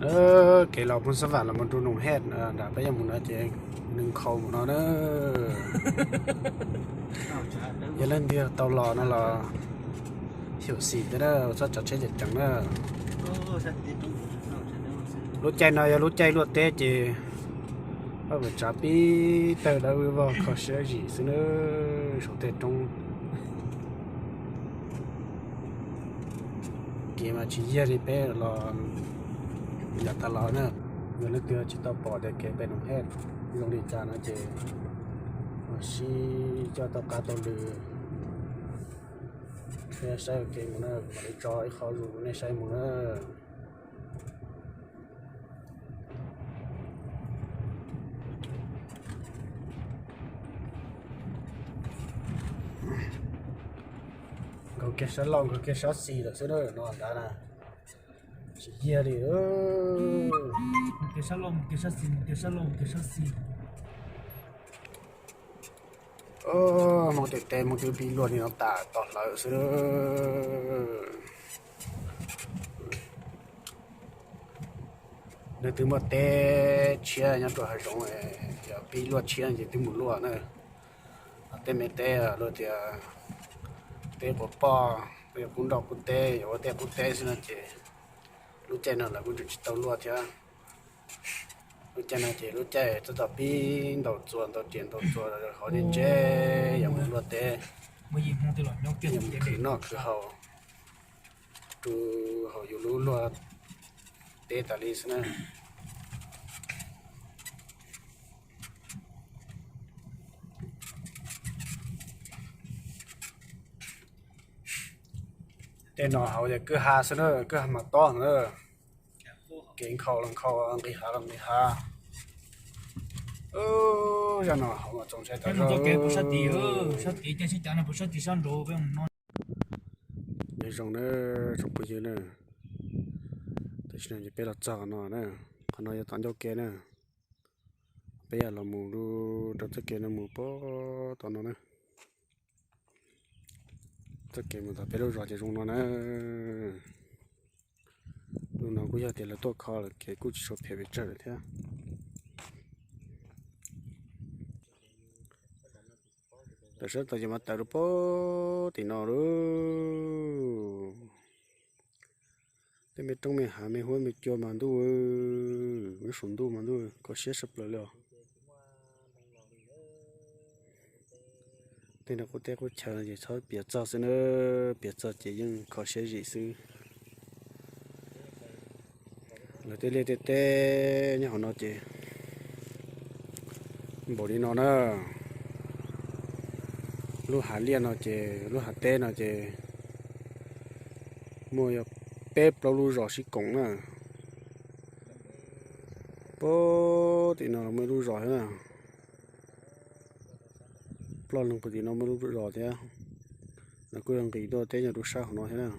Kev los Phoos Xab Vam los mus rau Noom Hej nram peb yuav mus no ces nws nkhaus mus no na. Yog leej twg tau los no los xyuam xim thiab na, txhob tsav tsheb ceev ceev na. Lub caij no yog lub caij luaj teb ces paj pem tsav pib tawg dawb vog kho siab zim xwb na, saum tej roob. Kev mas tsis yag li peb los yav tas los na. Yog leej twg tsis tau pom tias kev pem Noom Hej zoo li cas no ces mam sib coj tau qab tau lw thiab saib ua ke mus na, kuv mam li tso ib qho zus rau nej saib mus na. Nkaus kiag sab laug nkaus kiag sab xis lawm xwb na, no nrad na. Tsis yag li. Mus kiag sab laug mus kiag sab xis, mus kiag sab laug mus kiag sab xis. Hmoob tej teb Hmoob twb pib luaj li no tas tos hlawv xwb. Leej twg muaj teb tshiab nyob rau hav zoov, yog pib luaj tshiab ces twb mus luaj na. Tej me teb luag tias teb quav poj, yog qub nroj qub teb, yog ua tej qub teb xwb no ces lub caij no lawv kuj tseem tsis tau luaj thiab. Lub caij no ces lub caij tab tom pib ntaus txuas ntaus riam ntaus txuas hauv ntse ntse, yog mus luaj teb, yog mus khwv noj khwv haus rau hauv yus lub luaj teb tas li xwb na. Tej no hauv yog kwj ha xwb na, kwj ha mas tob na. Kev nkhaus los nkhaus, nqis hav los nqis hav. Zaj no hauv mas txaus ntshai tas zog. Nyob zoo na tsoom phooj ywg na, tam sim no ces peb los txog qhov no na, qhov no yog tom ncauj kev na. Peb yog los mus rau txoj kev no mus puag tom no na. Txoj kev mus tom peb lub zos ces zoo no na. Lub no kuj yog tias lawv tuaj kho lawm, kev kuj tsis tshua phem pes tsawg lawm thiab. Tawm sab tod ces mas tawm rau puag tim no lauj. Tej me roob me hav me huab me cua mas ntuj, lub saum ntuj mas ntuj kho siab saj plaws li os. Tej no qub teb qub chaw no ces txhob piav txog xwb na, piav txog ces yeej kho siab zim xwb. Lawv tej liaj tej teb nyob hauv no ces npaum li no na. Lub hav liaj no ces, lub hav teb no ces muaj yog peb plaub lub zos sib koom na. Puag tim no los muaj ib lub zos thiab na. Ploj leeg puag tim no muaj lub zos thiab. Lawv kuj yog nqis tuaj teb nyob rau sab hauv no thiab na.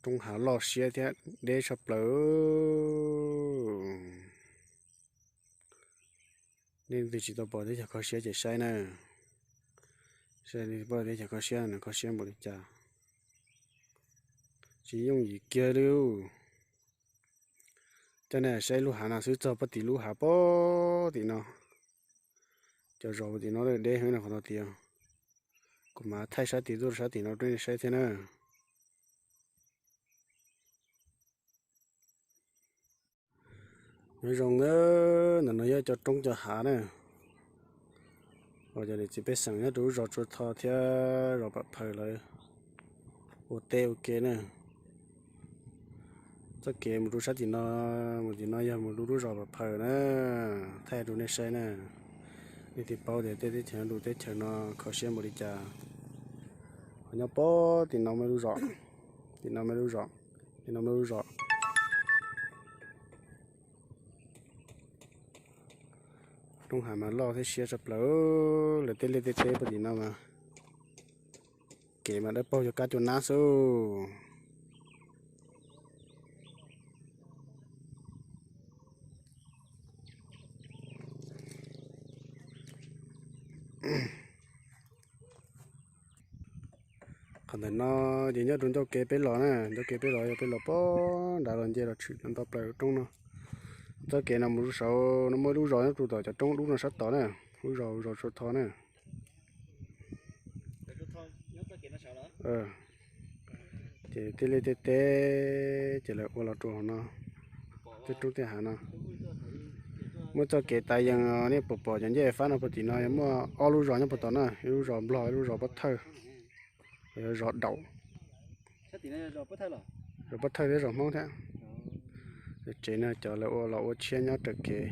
Roob hav loj siab thiab deb tshaj plaws. Nej leej twg tsis tau pom teb chaws kho siab ces saib na. Saib nej pom teb chaws kho siab no kho siab npaum li cas. Tsis yooj yim kiag li. Coj nej saib lub hav no xwb, txog puag tim lub hav puag tim no. Cov zos puag tim no deb heev no qhov no tiag. Kuv mam thaij sab tim tuaj sab tim no rau nej saib thiab na. Nyob zoo na, ntawm no yog cov roob cov hav na. Uas cov niam txiv pej xeem nyob rau lub zos Tsua Tho thiab zos Pam Phawj lawv ua teb ua ke na. Txoj kev mus rau sab tim no, mus tim no yog mus rau lub zos Pam Phawj na, thaij rau nej saib na. Nej thiaj paub tias tej teb chaws no, lub teb chaws no kho siab npaum li cas. Ho nyob puag tim no muaj lub zos, tim no muaj lub zos, tim no muaj lub zos. Roob hav mas loj thiab siab tshaj plaws, lawv tej liaj tej teb puag tim no mas kev mas dawb paug cuag kab cuag nab xwb. Qhov ntawm no ces nyob rau ncauj kev peb los na, ncauj kev peb los yog peb los pog nrad los nce los tshwm nto plaws roob no. Txoj kev no mus rau saud no muaj ib lub zos nyob rau tom cov roob dub no sab tod na, lub zos zos Tsua Tho na. Ces tej liaj tej teb ces lawv ua los rau hauv no, tej roob tej hav no. Muaj txoj kev tas yees, nej pom pom cov ncej fab no puag tim no muaj ob lub zos nyob puag tod na, ib lub zos Nplog ib lub zos Pob Thawj, zos Daum, zos Pob Thawj thiab zos Hmoob thiab. Tsev no cov lawv ua los ua tshiab nyob raws kev.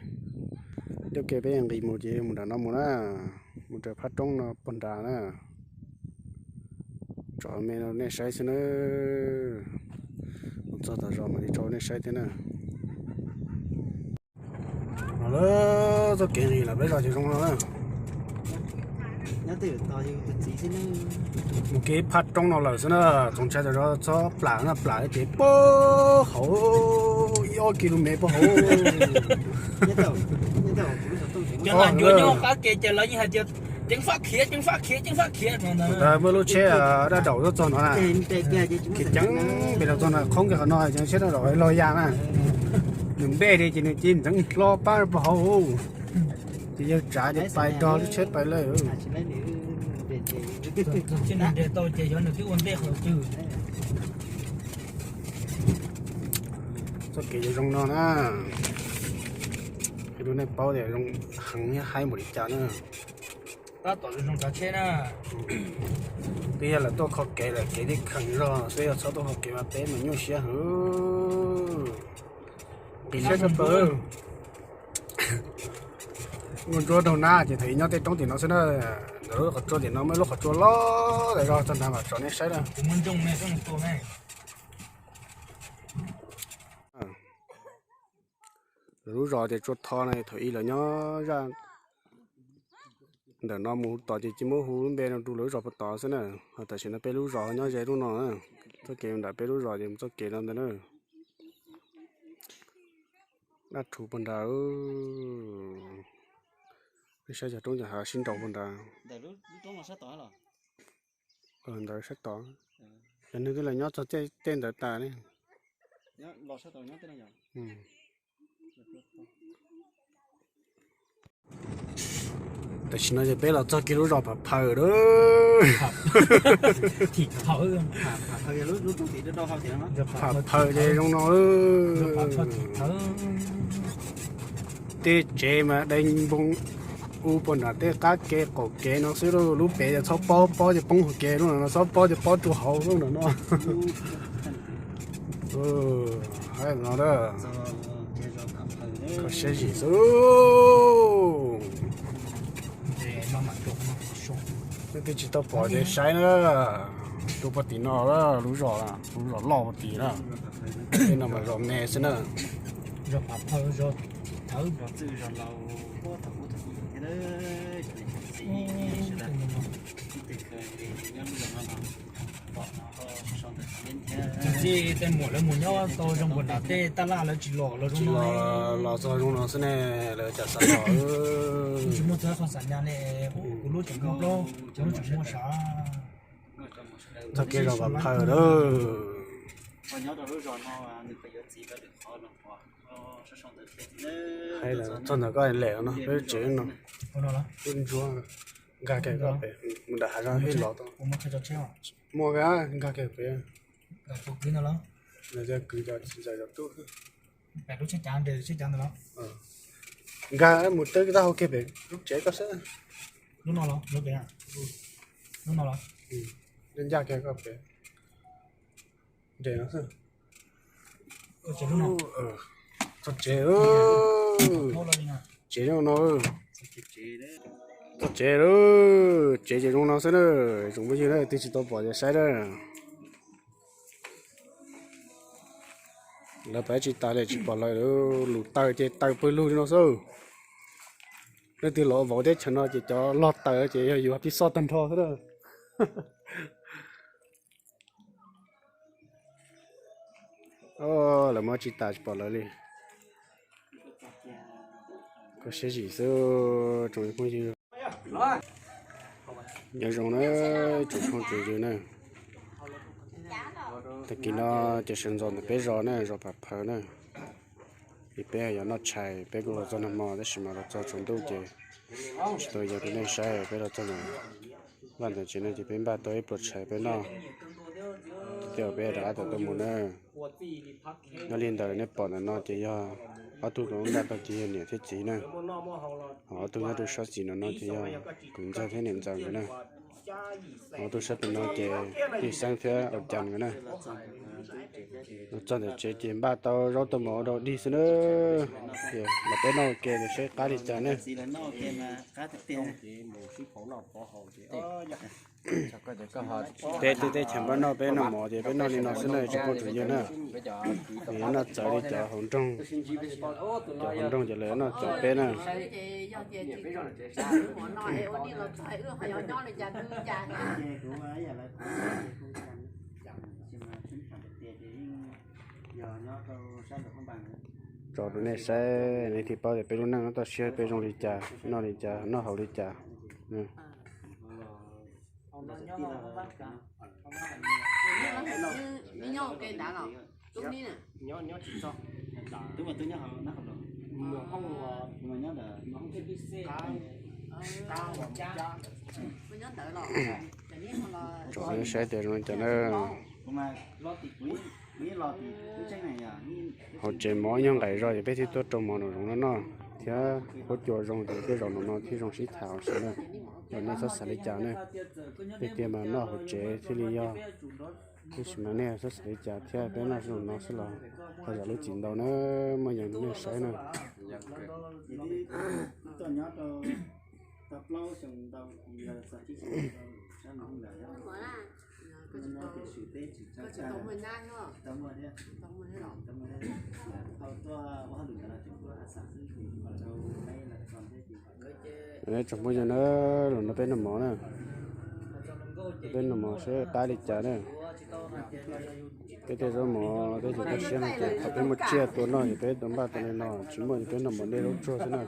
Ncauj kev peb nqis mus ces mus nram no mus na, mus raws phab roob no puag nrad na. Tsom me rau nej saib xwb na. Mus txog tom zos mam li tso nej saib thiab na. Los lawm, txoj kev nqis los peb zos ces zoo no na. Mus kev phab roob no lawm xwb na, txoov tshaj tom zos txhob plam na, plam ces puag hauv ib ob ki lus mev puag hauv. Ncuav ncuav nyob qab ke ces lawv yeej hais tias ceev faj khiav, ceev faj khiav, ceev faj khiav no ntag. Muaj lub tsheb dab daum tuaj txog no na, khiav ceev pem los txog no, qhoob kiag qhov no ces tsheb dab daum los ya na. Nws npej li ces nws cia li ntxeev hlo pab rau puag hauv, ces yawg tsav ces pais dog lub tsheb pais lawm. Tau ces yog nws twb ua ntej qhov twg. Txoj kev yuav zoo no na, rau nej paub tias zoo heev thiab haib npaum li cas na. Tab tom zoo tsav tsheb na. Twb yog lawv tuaj kho kev lawm kev tib kheev zog xwb, yog txhob tuaj kho kev mas peb mas nyuaj siab heev. Nqis siab tshaj plaws. Muaj ntsuab nraug nab ces thaum ub nyob tej roob tim no xwb na. Ntawm lub qhov tsua tim no muaj ib lub qhov tsua loj tas zog txog nrad mam tsom nej saib na. Lub zos tias Tsua Tho no thaum ub lawv nyob zaj ntawm no mus hu tod ces cia muab hu lub npe no rau lawv lub zos puag tod xwb na. Ho tam sim no peb lub zos nyob ze lub no na. Txoj kev nram peb lub zos ces mus txoj kev no ntag na. Daj rhuv puag nrad. Peb saib cov roob cov hav sib nraus puag nrad. Ntawd sab tod. Cov neeg twb los nyob txog tej ntawd tas ne. Tam sim no ces peb los txog kiag lub zos Pham Phaws lawm. Pham Phaws ces zoo no. Tej tsev mas dai npoo u puag nram tej qab kev qaum kev no xwb lauj. Lub pem ces txhob pob, pob ces poob hauv kev, lub no txhob pob ces pob rau hauv lub no no. Haib no, kho siab zim xwb. Nej twb tsis tau pom ces saib na, rau puag tim no, lub zos, lub zos loj puag tim na. Tej no mas zos me xwb na. Txij tej muam lawv mus nyob tau zoo npaum nram tej taj laj lawv tsis los los zoo no, los txog zoo no xwb ne, lawv cas xav los. Tsis muaj txog qhov xam nyas ne, kuv lub tseem muaj plaub, kuv lub tseem muaj sav. Txoj kev zos Pham Phaws lawm. Hais txog ntawm koj lem no, peb tsev no, lub ntsuab nkag kiag koj pem, mus nram hav zog ib los tau. Muaj nkag kiag pem. Kwv, kwv, nkag mus twb taub hau kiag pem lub tsev koj xwb. Lub no los, lub pem, lub no los, ncaj kiag koj pem. Nres no xwb. Txog tsev, tsev zoo no. Txog tsev lawm, tsev ces zoo no xwb na. Tsoom phooj ywg na, twb tsis tau pom ces saib na. Lawv pab tsis tas li tsis pom lawv lus taw ces taw pawg lug li no xwb. Leej twg los vauv teb chaws no ces cov log taws ces yog yus tib xoj tag nrho xwb na. Lawv muab tsis tas tsis pom lawv li. Kho siab zim xwb tsoom phooj ywg. Nyob zoo na tsoom phooj tsoom ywg na. Tag kis no ces sawv ntxov ntawm peb zos na, zos Pam Phawv na, es peb yuav noj tshais, peb kuj los txog nag hmo tab sis mas los txog tsaus ntuj ces tsis tau yog rau nej saib, peb los txog ntawm vaj ntawm tsev no ces peb npaj tau ib pluas tshais peb noj, ces peb rov qab tawm tuaj mus na. Nyob li ntawd nej pom ntawm no ces yog ob tug tus npaj tau ces yog niam thiab txiv na, ho ob tug nyob rau sab xis no no ces yog tus ntxawg thiab niam ntxawm nkawd na. Ho ob tug sab pem no ces yog Xeeb thiab Aus Cas nkawd na. Los txog ntawm tsev ces npaj tau zaub tau mov ua rau dig xwb na. Ces los peb noj ua ke saib qab li cas ne. Peb tej teb chaws npaj noj, peb noj mov ces peb noj li no xwb na tsoom phooj tsoom ywg na. Nws yuav noj txawv li cov hauv nroog, cov hauv nroog ces lawv yuav noj txawv peb na. Tso rau nej saib, nej thiaj paub tias peb lub neej no toj siab peb zoo li cas, noj li cas, noj haus li cas. Tso nej saib tias zoo li cas na. Hauv tsev mov ib nyuag nqaim zog ces peb thiaj tuaj rau mov nraum zoov no noj thiab huab cua zoo ces peb zaum no no thiaj zoo sib tham xwb na. Los nej txhob xav li cas ne, peb tiag mas noj hauv tsev thiaj li yog. Tab sis mas nej txhob xav li cas thiab, peb noj zoo no xwb los ho zam lub txim ntau na, muaj yees nej saib na. Tsoom phooj ywg na, los no peb noj mov na, peb noj mov saib qab li cas na. Peb tej zaub mov peb cov toj siab no ces thaum peb muaj tsiaj tua noj ces peb tau npaj tau li no, tsis muaj ces peb noj mov dej zaub tsuag xwb na.